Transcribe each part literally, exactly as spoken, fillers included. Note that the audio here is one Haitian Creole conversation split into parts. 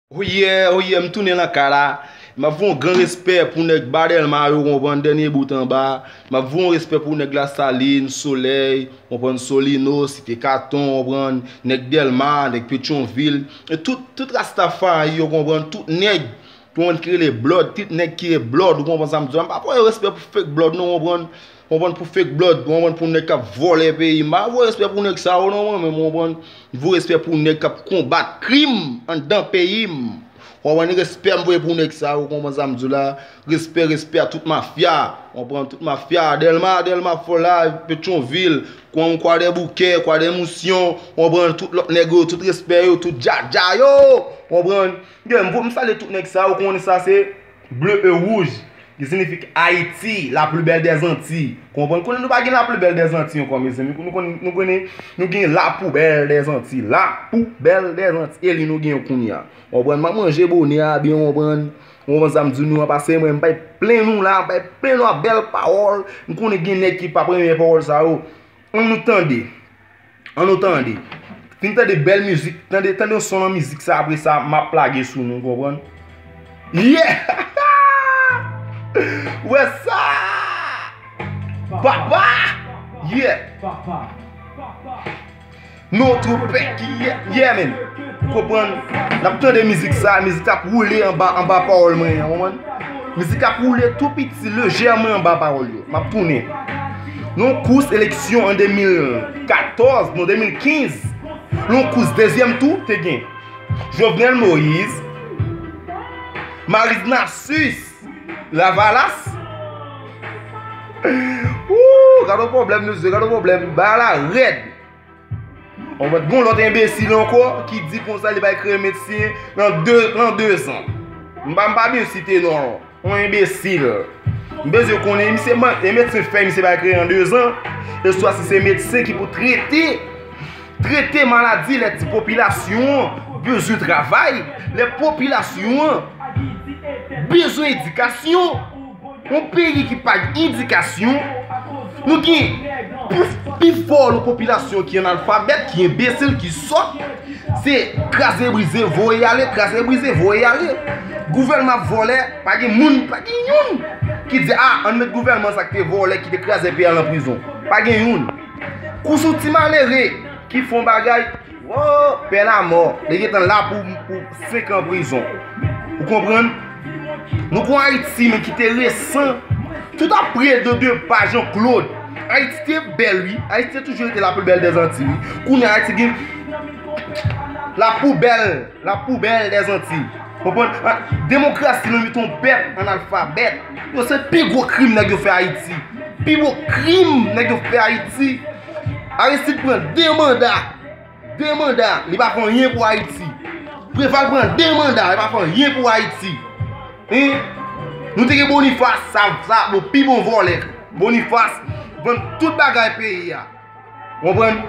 Oyè, oyè, m tounen nan kay la. M ap voye yon gran respè pou nèg Ba Dèlma yo, konprann, dènye bout anba. M ap voye yon respè pou nèg Lasalin, Solèy, konprann, Solino, Site Katon, konprann, nèg Dèlma, nèg Petyonvil. E tout, tout Rastafari yo, konprann, tout nèg, konprann, ki rele Blòd, tout nèg ki rele Blòd, ou konprann sa m di w la. M pa voye respè pou fake Blòd, non, konprann. Konprann, pou fake Blòd, konprann, pou nèg k ap vòlè peyi m. M pa voye respè pou nèg sa yo, non, mwen menm, konprann. Voye respè pou nèg k ap konbat krim anndan peyi m. Konprann, respè m voye pou nèg sa yo, konprann sa m di w la. Respè, respè a tout mafya. Konprann, tout mafya. Dèlma, Dèlma Fò la, Petyonvil, konprann, Kwadèboukè, Kwadèmousyon, konprann, tout lòt nèg yo, tout respè yo, tout djadja yo. Konprann. Yo, m, m salye tout nèg sa yo, konprann, sa se ble e wouj, ki siyifi Ayiti, la plus belle des Antilles. Konprann? Konnen nou pa gen la plus belle des Antilles ankò, mezanmi. Nou konnen, nou konnen, nou gen la poubelle des Antilles. La poubelle des Antilles. E li nou gen kounye a. Konprann? M ap manje bonè a byen, konprann? Konprann sa m di nou an, pase mwen, m pa plenn nou la, m pa plenn nou a bèl pawòl. M konnen gen nèg ki p ap renmen pawòl sa yo. Ann nou tande. Ann nou tande. Fin tande bèl mizik. Tande, tande yon son nan mizik sa, apre sa, m ap lage sou nou, konprann? Yeah! Wè sa! Papa! Yeah! No troupè ki, yeah, yeah, man. Konprann? N ap tande mizik sa, mizik ap woule anba, anba pawòl mwen an, konprann? Mizik ap woule tou piti, lejèman anba pawòl yo. M ap tounen. Nan kous eleksyon an de mil katòz, non, de mil kenz, nan kous dezyèm tou, te gen Jovenel Moïse, Maryse Narcisse, Lavalas. Ooh, gade yon pwoblèm, mesye, gade yon pwoblèm. Bagay la rèd. Ou mèt gon lòt enbesil ankò ki di konsa li bay kreye medsen nan de, nan de zan. M pa, m pa byen site non. Yon enbesil. M bezwen konnen misye man-, e medsen fè misye bay kreye an de zan. E swa si se medsen ki pou trete, trete maladi, lè ti popilasyon an bezwen travay, lè popilasyon an bezwen edikasyon. Yon peyi ki pa gen edikasyon, nou gen pifò nan popilasyon ki analfabèt, ki enbesil, ki sòt. Se kraze brize, voye ale, kraze brize, voye ale. Gouvènman ap vòlè, pa gen moun, pa gen youn ki di, a, ann met gouvènman sa k te vòlè, ki te kraze peyi a nan prizon. Pa gen youn. Kou sou ti malere ki fè yon bagay, wo, pèn a mò. Li gentan la pou, pou senk an prizon. Ou konprann? Nou gon Ayiti, men ki te resan. Tout apre de, de pa Jean-Claude. Ayiti te bèl, wi. Ayiti te toujou rete la plus belle des Antilles, wi. Kounye a, Ayiti gen la poubelle, la poubelle des Antilles. Konprann? A, demokrasi nan mitan yon pèp analfabèt. Yo, se pi gwo krim nèg yo fè Ayiti. Pi gwo krim nèg yo fè Ayiti. Aristide pran de manda. De manda, li pa fè anyen pou Ayiti. Preval pran de manda, li pa fè anyen pou Ayiti. Hein? Nou te gen Boniface, sa, sa, bon, pi bon vòlè. Boniface vann tout bagay peyi a. Konprann?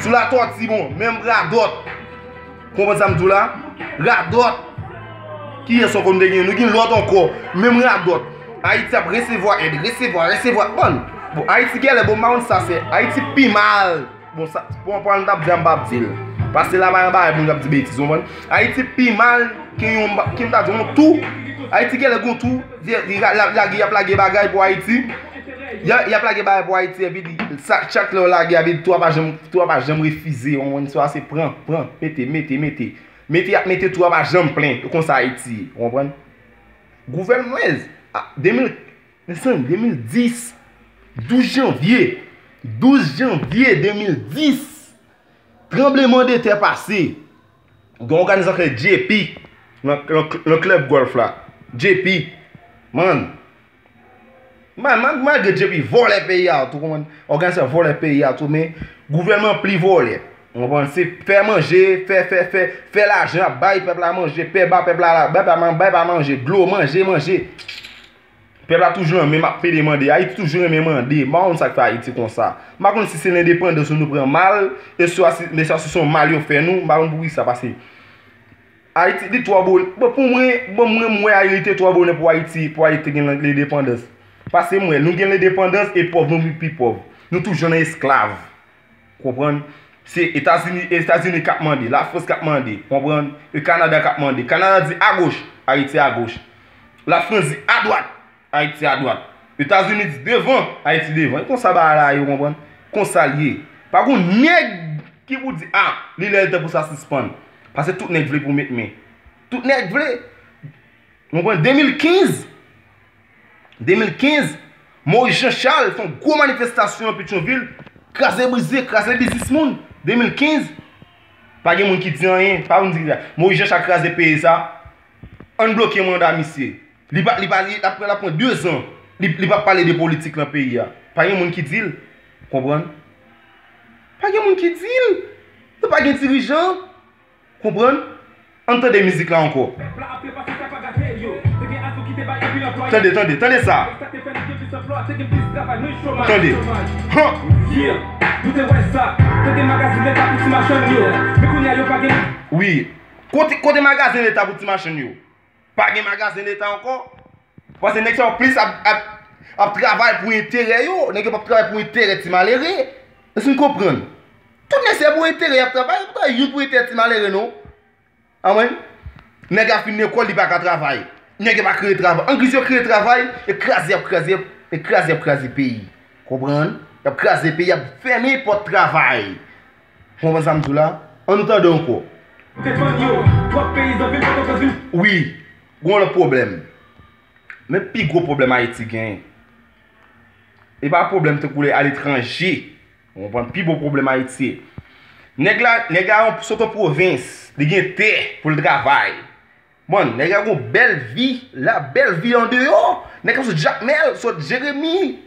Sou Latòti, bon, menm radòt. Konprann sa m di w la? Radòt. Kiyès ankò nou te gen? Nou gen lòt ankò. Menm radòt. Ayiti ap resevwa èd, resevwa, resevwa. Bon, bon, Ayiti genlè, bon, m pa konn sa se. Ayiti pi mal. Bon, sa, pou, pou an t ap di a, m p ap di l. Paske la pa yon bagay pou n t ap di betiz, ou konprann? Ayiti pi mal ke yon, ke m ta di yon tou. Ayiti genlè gon tou. Di, di, la, la, lage, y ap lage bagay pou Ayiti. Y a, y ap lage bagay pou Ayiti, epi di, sa, chak lè w lage, epi tou a pa janm, tou a pa janm refize, ou konprann? Swa se pran, pran, mete, mete, mete. Mete, y ap mete, tou a pa janm plen. Konsa Ayiti ye, ou konprann? Gouvènman, a, de mil, mezanmi, de mil dis, douz janvye, douz janvye de mil dis, tranblemanntè pase. Gen òganizasyon J P nan, nan, nan klèb gòlf la. J P, man, man, man, malgre J P vòlè peyi a tou, konprann? Òganizasyon vòlè peyi a tou, men gouvènman pli vòlè. Ou konprann? Se fè manje, fè, fè, fè, fè lajan, ap bay pèp la manje, pè ba pèp la, la, bay pa man-, bay pa manje, dlo, manje, manje. Pèp la toujou nan menm ap pede mande. Ayiti toujou renmen mande. M pa konn sa k fè Ayiti konsa. M pa konn si se lendepandans nou pran mal, e swa si, men swa si se yon mal yo fè nou, m pa konn poukisa, paske Ayiti, li twò bon. Bon, pou mwen, bon, mwen, mwen, li te twò bonè pou Ayiti, pou Ayiti te gen lendepandans. Paske mwen, nou gen lendepandans e pòv nou pi, pi pòv. Nou toujou nan esklav. Konprann? Se Etazini, Etazini k ap mande, Lafrans k ap mande, konprann? E Kanada k ap mande. Kanada di agoch, Ayiti agoch. Lafrans di adwat, Ayiti adwat. Etazini di devan, Ayiti devan. E konsa bagay la ye, ou konprann? Konsa l ye. Pa gon nèg ki pou di, a, li lè l tan pou sa sispann. Paske tout nèg vle pou met men. Tout nèg vle. Ou konprann? De mil kenz, de mil kenz, Moyiz Jan Chal fè yon gwo manifestasyon nan Petyonvil, kraze brize, kraze biznis moun. De mil kenz, pa gen moun ki di anyen, pa moun di, Moyiz Jan Chal kraze peyi sa, ann bloke manda misye. Li pa, li pa, li, l ap, l ap pran de zan, li, li p ap pale de politik nan peyi a. Pa gen moun ki di l, konprann? Pa gen moun ki di l. Nou pa gen dirijan. Konprann? Ann tande mizik la ankò. Tande, tande, tande sa. Tande. Han! Wi. Kote, kote magazen leta pou ti machann yo? Pa gen magazen leta ankò? Paske nèg sa yo plis ap, ap, ap travay pou enterè yo. Nèg yo p ap travay pou enterè ti malere. Èske n konprann? Tout nèg se pou enterè y ap travay, y ap travay youn pou enterè ti malere, non. Amwey. Nèg la fin lekòl, li pa ka travay. Nèg yo pa kreye travay. Angiz yo kreye travay, e kraze y ap kraze, e kraze y ap kraze peyi. Konprann? Y ap kraze peyi, y ap fèmen pòt travay. Konprann sa m di w la? Ann nou tande ankò. Wi, gon lòt pwoblèm. Men pi gwo pwoblèm Ayiti genyen, e pa pwoblèm tankou lè aletranje. Ou konprann? Pi gwo pwoblèm Ayiti. Nèg la, nèg la yon, sot yon pwovens, li gen tè pou l travay. Bon, nèg la gon bèl vi, la bèl vi andeyò. Nèg la sot Jakmèl, sot Jeremi,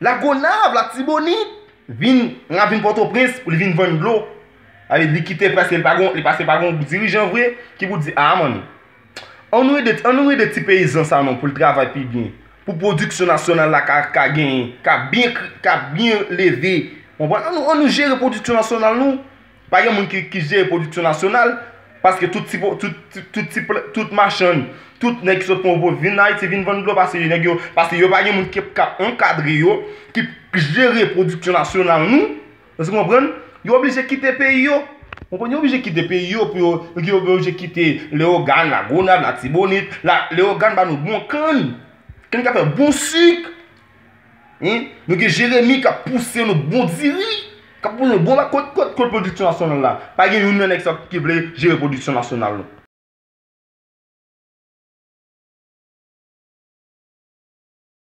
Lagonav, Latibonit, vin, la vin Pòtoprens pou li vin vann dlo. Sa vle di li kite paske li pa gon, li paske pa gon dirijan vre ki pou di, a, man, ann nou ede, ann nou ede ti peyizan sa non pou l travay pi byen. Pou pwodiksyon nasyonal la ka, ka genyen, ka byen, ka byen leve. Konprann? Ann nou, ann nou jere pwodiksyon nasyonal nou. Pa gen moun ki, ki jere pwodiksyon nasyonal, paske tout ti, tout, tout, tout ti pla-, tout machann, tout nèg ki sot pran pou vin Ayiti, vin vann dlo, paske nèg yo, paske yo pa gen moun ki, k ap ankadre yo, ki jere pwodiksyon nasyonal nou. Èske w konprann? Yo oblije kite peyi yo. Konprann? Yo oblije kite peyi yo pou yo, yo oblije kite Leyogàn, Lagonav, Latibonit, la, Leyogàn ba nou bon kann. Kann k ap fè bon sik. Hein? Nou gen Jeremi k ap pouse nou bon diri, k ap pouse nou bon ba-, kot, kot, kot pwodiksyon nasyonal la? Pa gen youn nan nèg sa ki vle jere pwodiksyon nasyonal nou.